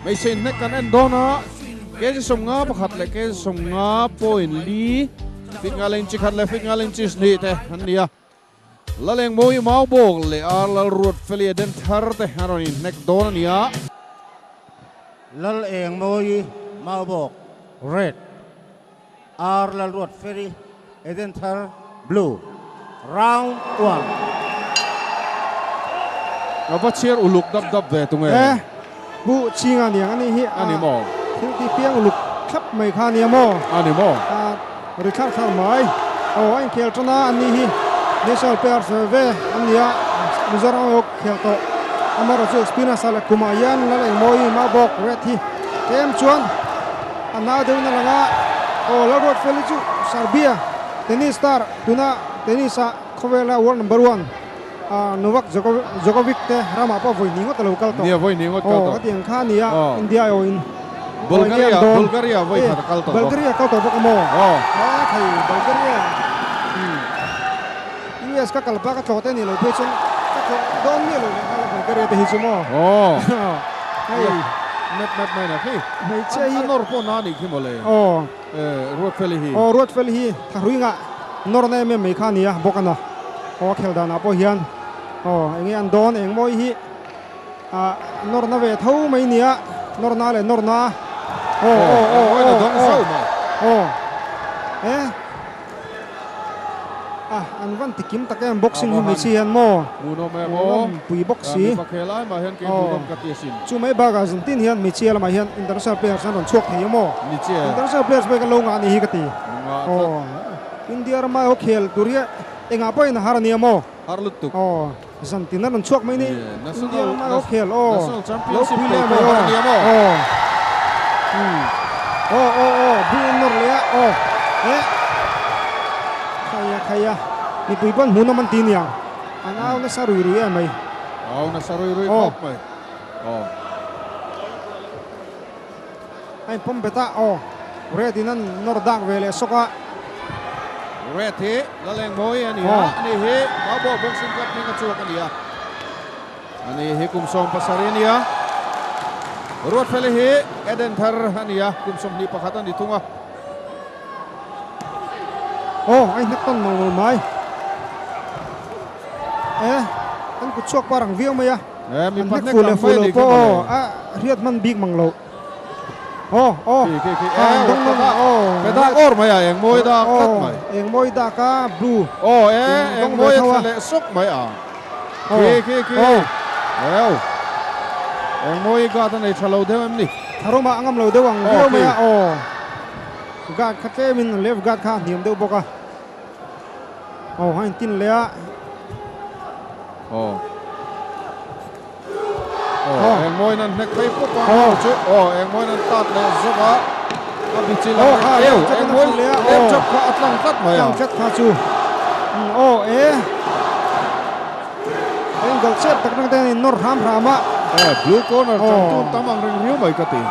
Hmeichhe inhnek kan en dawn a, kg 51 leh kg 50.4, feet nga leh inchi khat leh feet nga leh inchi hnih te an ni a. Lalengmawi Maubawk leh Ar Lalruatfeli Eden Thar te an rawn inhnek dawn a ni a. Lalengmawi Maubawk, Red, Ar Lalruatfeli Eden Thar, Blue, Round one. Ka va chhiar uluk dap dap ve tunge. E, Pu Chinga niang a nih hi. A ni maw? Thil ti piang uluk thlap mai kha a nia maw? A ni maw? A ri thlar thlar mai. Aw, a inkhel tan a, an nih hi National players ve ve an ni a, Mizoram erawh khel tawh. Amaherawhchu experience a leh kumah hian Lalengmawi Maubawk Red hi tlem chuan a nau deuhin a lang a, aw Lalruatfeli chu Serbia tennis star tuna tennis ah khawvela world number one Novak Djokovic te ramah pawh vawi hnih ngawt a lo kal tawh. Nia vawi hnih ngawt kal tawh. Aw khatiang kha a ni a India aiawhin Bulgaria Bulgaria vawi khat a kal tawh bawk. Bulgaria kal tawh bawk a maw? Aw thei Bulgaria US ka kal bak a tlawh te a nih loh phei chuan ka tlawh dawn miah lo leh nghal a Bulgaria te hi chu maw? Aw hei map map mai na khi hmeichhia hi a nawr pawh na anih khi mawle. Aw Ruatfeli hi. Aw Ruatfeli hi thahrui ngah nawr na em em mai kha a ni a bawk a na. Aw a khel danah pawh hian aw enge an dawn eng mawi hi ah nawr na ve tho mai nia nawr na leh nawr na aw aw aw aw aw aw e ah an van ti kim tak em boxing hi hmeichhia hian maw hmuhnawm pui bawk si aw chu mai bakah zantin hian hmeichhia lamah hian international players an rawn chhuak thei a maw international players pawh hi kan lo ngah a ni hi ka ti aw. India rama ho khel tur hi engah pawhin a har a nia maw? Har lutuk. Aw, zan tin a rawn chhuak mai ni. India rama ho khel aw. National Championship lei pawh har a nia maw? Aw. Aw aw aw bu in nawr leh a aw. Eh. Khaia khaia. Mipui pawn hmuhnawm an ti niang. An au nasa rui rui em mai. Au nasa rui rui khawp mai. Aw. A inpawm bet a, aw Red in an nawr dak ve leh sawk a. Red hi Lalengmawi a ni a, ani hi Maubawk Boxing Club hming a chhuak a ni a. Ani hi kum 17 a ni a. Ruatfeli hi Eden Thar a ni a, kum 21 a ni thung a. Aw, a inhnek tawn mawl mawl mai. E, an kut chhuak par ang viau mai a. E, mi An pahnih hnek fuh leh ang fuh mai lo ni pawh kha aw, mawle. a hriat hman bik mang lo. Aw, aw, Khi, khi, khi, a an e, dawng nawn a, aw. pe dak awr mai a, eng mawi dak tlat Aw, mai. eng mawi dak a, blue. Aw, e, Eng eng dawng ve mawi a tho a. thla leh sawk mai a. Aw, Khi, khi, khi, aw. eo, eng mawi guard a nei tha lo deuh em ni? Tharuma a ngam lo deuh ang Aw, viau mai khi. a, aw. Guard kha tlemin left guard kha a hniam deuh bawk a. Aw a intin leh a. Aw. Aw eng mawi nan hnek phei pawp a aw chu aw eng mawi nan tat leh zawk a a bi chi lang leh eo eng mawi lep chap kha a tlang tlat mai a. Tlang tlat kha chu aw e angle chep tak reng te hian in nawr hram hram a. E blue corner changtu tam ang reng riau mai ka ti.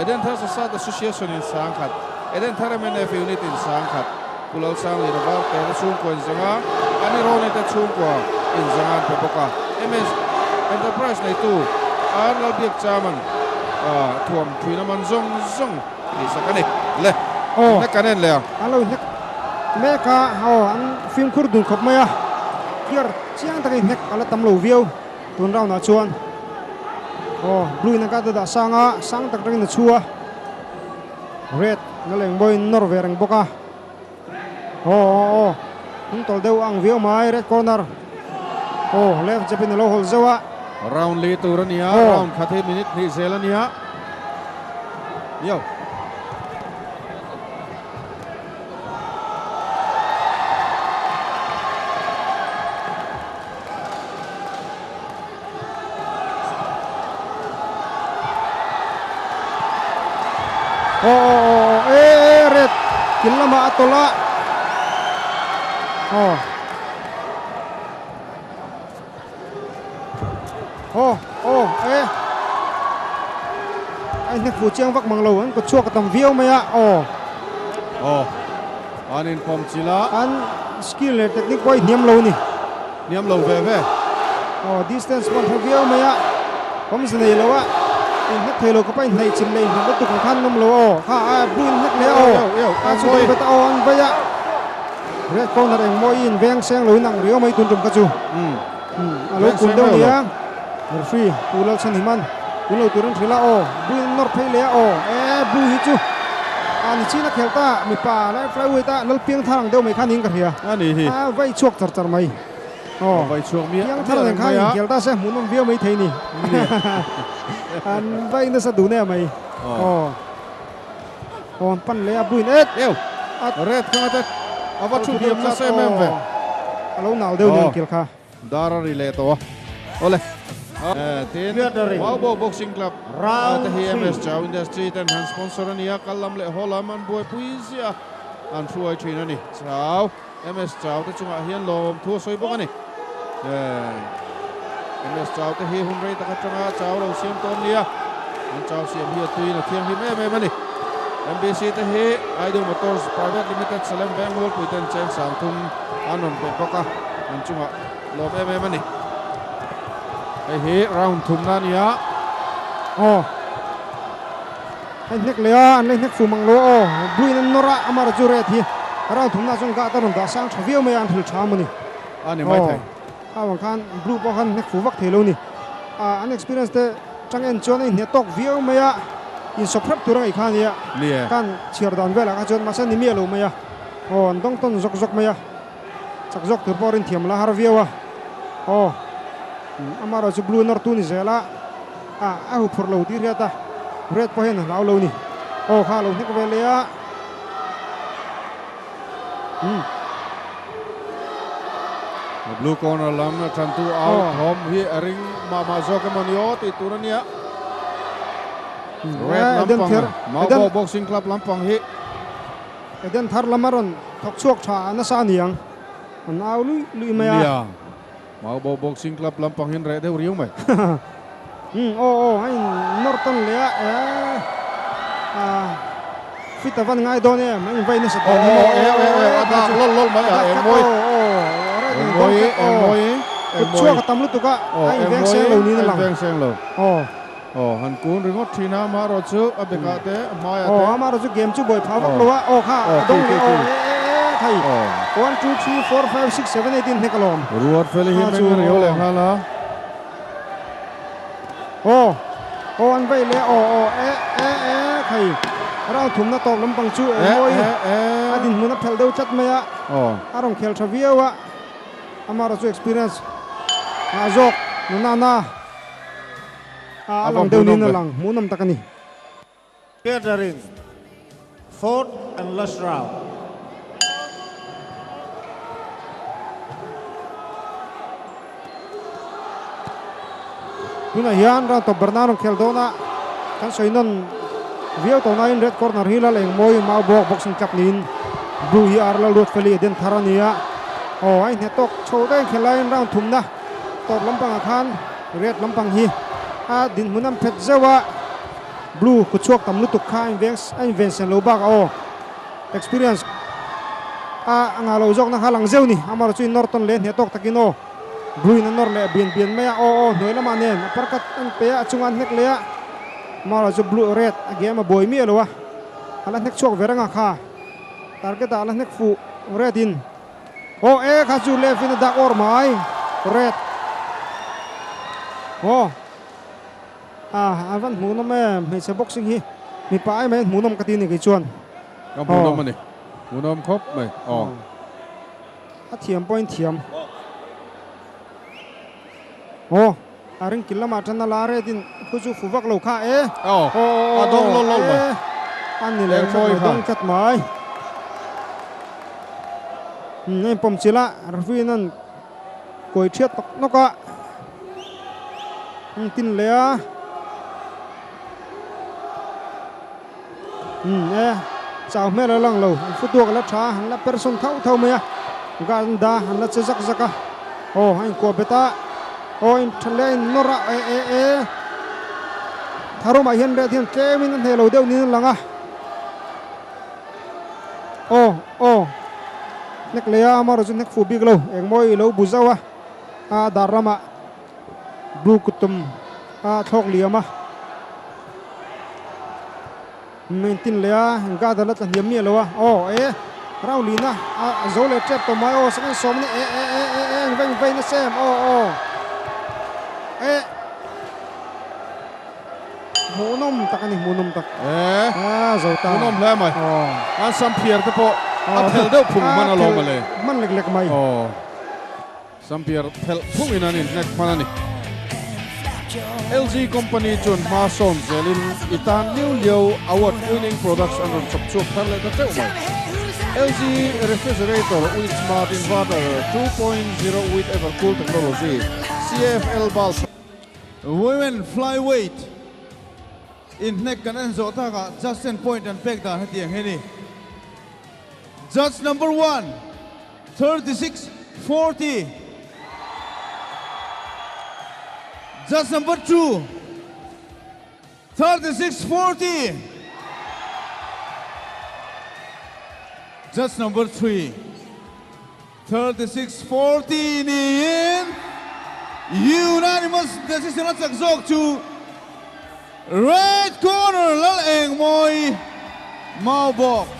Eden Thar Sasat Association in sangkhat, Eden Thar MNF Unit in sangkhat, Pu Lalsanglina Varte te chhungkua in zanga, Ani Roni te chhungkua in zanga an pe bawk a. MS Enterprise neitu R Lalbiak Chairman thuam thuina man zawng zawng tihsak a ni. Le, inhnek kan en leh ang. An lo inhnek mek a, aw an fimkhur dun khawp mai a, clear chiang takin inhnek a la tam lo viau. Tun round ah chuan aw blue in a gat a dah sang a, sang tak atangin a chhu a, red na leng mawiin nawr ve reng bawk a, aw aw aw hnung tawlh deuh ang viau mai red corner aw left jab in a lo hawl zeuh a. Round li tur a ni a, round khat hi minute hnih zel a ni a, yo. Aw aw aw aw e e red kil lamah a tawlh a aw aw aw e a inhnek fuh chiang vak mang lo an kawt chhuak a tam viau mai a aw aw an inpawm chilh a an skill leh technique pawh a inhniam lo a ni. Hniam lo ve ve. Aw distance pawh an hre viau mai a, awmze nei lo a. In hnek thei lo khawpa inhnaih chin leh inhnaih lutuk ang khan an awm lo aw. Kha a blue in hnek leh aw. A chu dawng bet a aw an vai a. Red corner engmaw i inveng seng lo in ang riau mai tun tum kha chu. A lo kun deuh nia. Referee Pu Lalchhanhiman kun lo turin hrilh a aw. Blue in an nawr phei leh a aw. E blue hi chu a ni chin a khelh ta mipa lai flyweight a Lalpiang thar ang deuh mai kha niin ka hria. A vai chhuak char char mai. Aw, vai chhuak miah Piang thar nen khan inkhel ta se hmuhnawm viau mai thei ni. An vai nasa duh neh mai. Aw. Aw an pan leh a blue in et. Eu. Red kha te a va thu hliam nasa em em ve. A lo nal deuh nen kil kha. Dar a ri leh tawh a. Awle. Tin, Maubo Boxing Club te hi MS Chau Industry ten han sponsor a nia, kal lam leh haw lam an buaipui ziah a, an hruai thin a ni. Chau. MS Chau te chungah hian lawm thu a sawi bawk a ni. MS Chau te hi hun rei tak atanga chau lo siam tawn nia, an chau siam hi a tuiin a thianghlim em em a ni. MBC te hi Aidu Motors Private Limited Salem Veng Mualpui ten cheng sang thum an rawn pe bawk a, an chungah lawm em em a ni. Hei hi round thumna a ni a. Aw. Hei hnek leh a, an lei hnek fum ang lo aw. Blue in an nawr a, amah chu red hi round thumna chuan gah te rawn dah sang tha viau mai a, an hril tha a mawni. A ni mai thei. Aw, kha vang khan blue pawh khan hnek fu vak thei lo ni. Ah, an experience te tang en chuan a inhne tawk viau mai a, insawp hrep tur a ngaih kha a nia. Ni e. Khan chhiar dan velah kha chuan mahse ni miah lo mai a. Aw, an dawng tawn zawk zawk mai a. Chak zawk tur pawh rinthiam la har viau a. Aw, amaherawh chu blue nawr tu ni zel a. A a hu phurh lo tih hriat a, red pawh hian a hlau lo ni. Aw kha a lo hnek ve leh a. Umm. Blue corner lam tantu au thawm hi a ring mah mah zawk emaw ni aw tih tur a nia. Red lampang Maubo Boxing Club lampang hi. Eden thar lam a rawn thawk chhuak tha nasa a niang. An au luih luih mai a. Nia. Maubo Boxing Club lampang hian reh deuh riau mai. Umm aw aw a in nawr tawn leh a eh ah fit a van ngai dawn em a in vai nasa dawn em aw aw aw aw a dak lawlh lawlh mai a eng mawi eng mawi eng mawi eng mawi chhuak a tam lutuk a a in veng seng lo niin a lang veng seng lo aw aw han kun ringawt thin a amaherawh chu a bekah te a hmaiah te aw amaherawh chu game chu buai phah vak lo a aw kha a dawng leh aw eh eh eh thei one two three four five six seven eight in hnek alawm Ruat Feli hi meng riau leh nghal a. Aw aw an vei leh aw aw eh eh eh thei round thumna tawp lampang chu engmawi a dinhmun a phelh deuh tlat mai a a rawn khel tha viau a amaherawh chu experience ngah zawk nuna na a lang deuh niin a lang hmuhnawm tak a ni. Gathering, fourth and last round. Tunah hian round tawp berna rawn khel dawn a, kan sawi nawn viau tawh nain red corner hi lal engmawi mau bawk boxing club niin blue hi ar lal ruat feli a den thar a ni a, aw a inhne tawk chho daih khel laiin round thumna tawp lampangah khan red lampang hi a dinhmun an phet zeuh a. Blue kut chhuak tam lutuk kha a inveng a inven sen lo bakah aw experience a a ngah lo zawkna kha a lang zeuh ni. Amaherawh chu in nawr tawn leh hneh tawk takin aw Blue in a nawr leh bian bian mai a aw aw hnuai lamah nen a parkat an pe a a chungah an hnek leh a amaherawh chu blue red a game a buai miah lo a a la hnek chhuak ve reng a kha target ah a la hnek fuh red in aw e kha chu left in a dak awr mai red aw. A a van hmuhnawm em, hmeichhe boxing hi mipa ai mai hmuhnawm ka ti ni kei chuan. Ka hmuhnawm a ni, hmuhnawm khawp mai aw. A thiam pawhin thiam. Aw, a ring kil lamah tan a la red in khu chu fu vak lo kha e. Aw, a dawng lawlh lawlh mai. A ni leh tlat mai, dawng tlat mai. Hei pawm chilh a, referee in an kawi thiat nawk nawk a. An tin leh a. Umm e chau hmel a lang lo an footwork a la tha a an la person thauh thauh mai a guard an dah an la che zak zak a aw a inkuah bet a aw a intha leh a innawr a e e e tharum ah hian red hian tlem in a hneh lo deuh niin a lang a aw aw hnek leh a amaherawh chu hnek fuh bik lo engmaw i lo bu zauh a. A dar ramah blue kuttum a thlawk liam a. Min tin leh a, guard a la tla hniam miah lo a, aw e round lihna a zo leh tep tawh mai aw second sawm a ni e e e e e engveng vein a sem aw aw e hmuhnawm tak a ni hmuhnawm tak e a zo ta hmuhnawm hle mai aw an sam phiar te pawh a phel deuh phung hman alawm ale hman lek lek mai aw. Sampiar phelh phungin an inhnek hman a ni. LG company chuan hma sawn zelin i tan liau liau award winning products an rawn chawp chhuak thar leh ta teuh mai. LG refrigerator with smart inverter 2.0 with evercool technology, CFL bulb. Women Flyweight inhnek kan en zawh takah judge ten point an pek dan hetiang hi a ni. Judge number one, 36, 40. Judge number 2, 36, 40. Judge number 3, 36, 40 niin unanimous decision a chak zawk chu Red corner Lal Engmawi Maubawk.